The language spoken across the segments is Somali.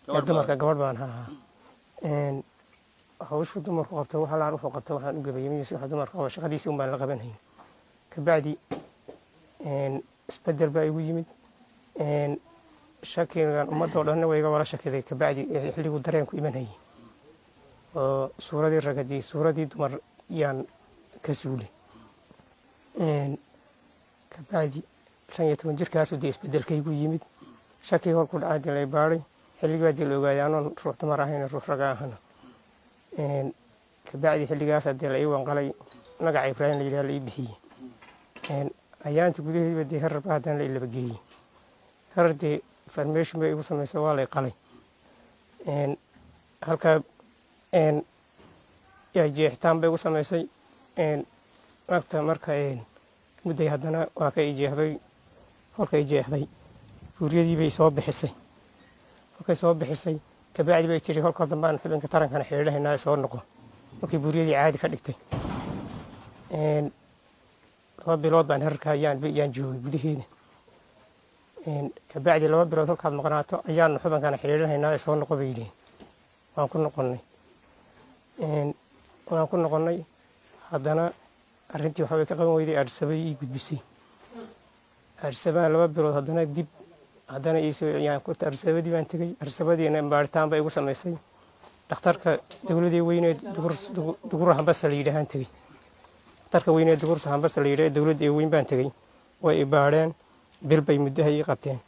Dumarka gabadh baan ahaa. Hawshu dumarku qabta wax alaan wuxuu qabta waxaan u gabayay waxa dumarka qaba shaqadiisii un baan la qabanayay. Kabacdi isbedel baa igu yimid, shakigan ummadoo dhanna way iga wala shakiday. Kabacdi xilliguu dareenku imanayay oo suuradii ragadii suuradii dumar yaan ka suulay. Kabacdi 15 jirkaasuu dee isbedelkaygu yimid. Shakii holku dhacaa dee lay baadhay, xilligii baa dee la ogaaday anoon ruux dumar ahayn, ruux raga ahana. Kabacdi xilligaasaa dee la ii wanqalay, magaca Ibraahim la yidhaha la ii bixiyey. Ayaanta gudaheediiba dee Harar ba haddana la ilabageeyey. Harar dee farmation bay igu samayso, waa lay qalay halkaa, jeexitaan bay igu samaysay nagta. Marka mudday haddana waa ka i jeexday. Kolka i jeexday buuryadii bay soo bixisay. Kolkay soo bixisay kabacdi bay tiri, kolka dambaan xubinka tarankana xidhiidhahaynaa, soo noqo. Markii buuryadii caadi ka dhigtay, 2 bilood baan Hararka ayaan joogay gudaheeda. Kabacdi 2 bilood kolkaad maqnaato ayaanu xubankana xidhiidhanaynaa, soo noqo bay yidhiin. Waan ku noqonnay, waan ku noqonnay. Haddana arrintii waxa way ka qaban weyday, Aadhisabay ii gudbisay. Aadhisabaa 2 bilood haddana dib haddana iisoo Aadhisabadii baan tegey. Aadhisabadiina baaritaan bay igu samaysay. Dhakhtarka dowladii weynee Dugura Hambasa la yidhahaan tegey. Dhakhtarka weynee Dugurta Hambasa la yidhaha dowladda ee weyn baan tegey. Way i baadheen, bil bay muddaha ii qabteen.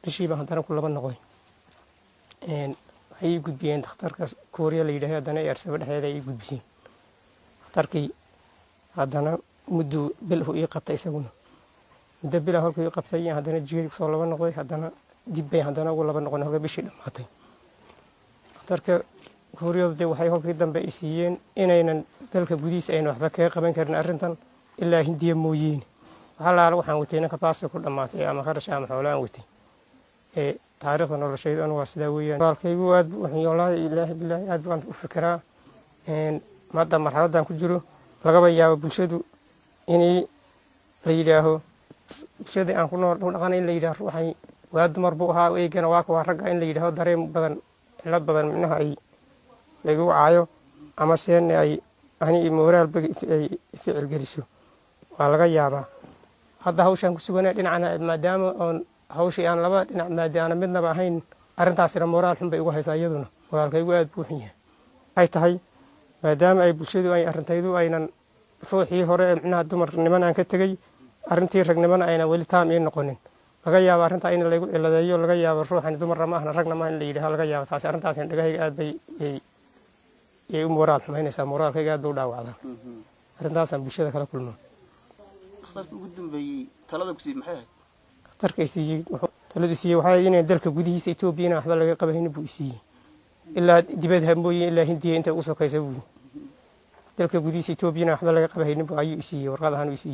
Bishii baan haddana ku laba noqday. Waxay ii gudbiyeen dhakhtarka Kooriya la yidhahay. Haddana ee Arsaba dhexdeeda ay ii gudbiseen dhakhtarkii. Haddana mudduu bilhu ii qabtay isaguna. Muddo bila holkuu ii qabtay haddana jigadii kusoo laba noqday. Haddana dib bay haddana ugu laba noqonay holka bishii dhammaatay. Dhakhtarka Kuuriyadu dee waxay holkii dambe i siiyeen inaynan dalka gudihiisa ayna waxba kaga qaban karin arrintan ilaa Hindiya mooyeene. Waxaa laala waxaan watay ninka baasta ku dhammaatay ama kharash ama xoolo aan watay. Ee taariikhda noloshaydu anu waa sidaa weeyaan. Walaalkaygu aad buu uxun, wallaahi ilaahi bilaahi aad baan u fikiraa. Hadda marxaladdan ku jiro lagaba yaabo bulshadu inay la yidhaaho, bulshada aan ku nool dhaqana in la yidhaaho ruuxan waa dumar buu ahaa, eegana waa kuwa ragga in la yidhaaho, dareen badan, cillad badan micnaha ay laygu caayo ama seene ay ani moraalba ay ficil geliso waa laga yaabaa. Hadda hawshaan ku suganaa dhinacna maadaama oon hawshii aan laba dhinac maadaana midnaba ahayn, arrintaasina moraal xun bay igu haysaa iyaduna. Moraalkaygu aad buu xun yahay. Waxay tahay maadaama ay bulshadu ay arrintaydu aynan ruuxii hore micnaha dumarniman aan ka tegey, arrintii ragnimana aynan weli taam ii noqonin, laga yaabo arrintaa in laygu ciladeeyo, laga yaabo ruuxani dumarna ma ahna ragna maaha in la yidhaho laga yaabo. Taasi arrintaasina dhagahayga aad bay yay u moraal xumaynaysaa, moraalkayga aad bay u dhaawacdaa. Arrintaasaan bulshada kala kulmaa. Dhakhtarkii ugu dambeeyey talada ku siiyey maxay ahayd? Dhakhtarka siiyey taladu siiyey waxaa inaan dalka gudihiisa Etoobiya inaan waxba laga qabanaynin buu isiiyey, ilaa dibadha mooye, ilaa Hindiya inta ugu sokaysa buu. Dalka gudihiisa Etoobiya inaan waxba laga qabahaynin buu ayuu isiiyey, warqad ahaan u isiiyey.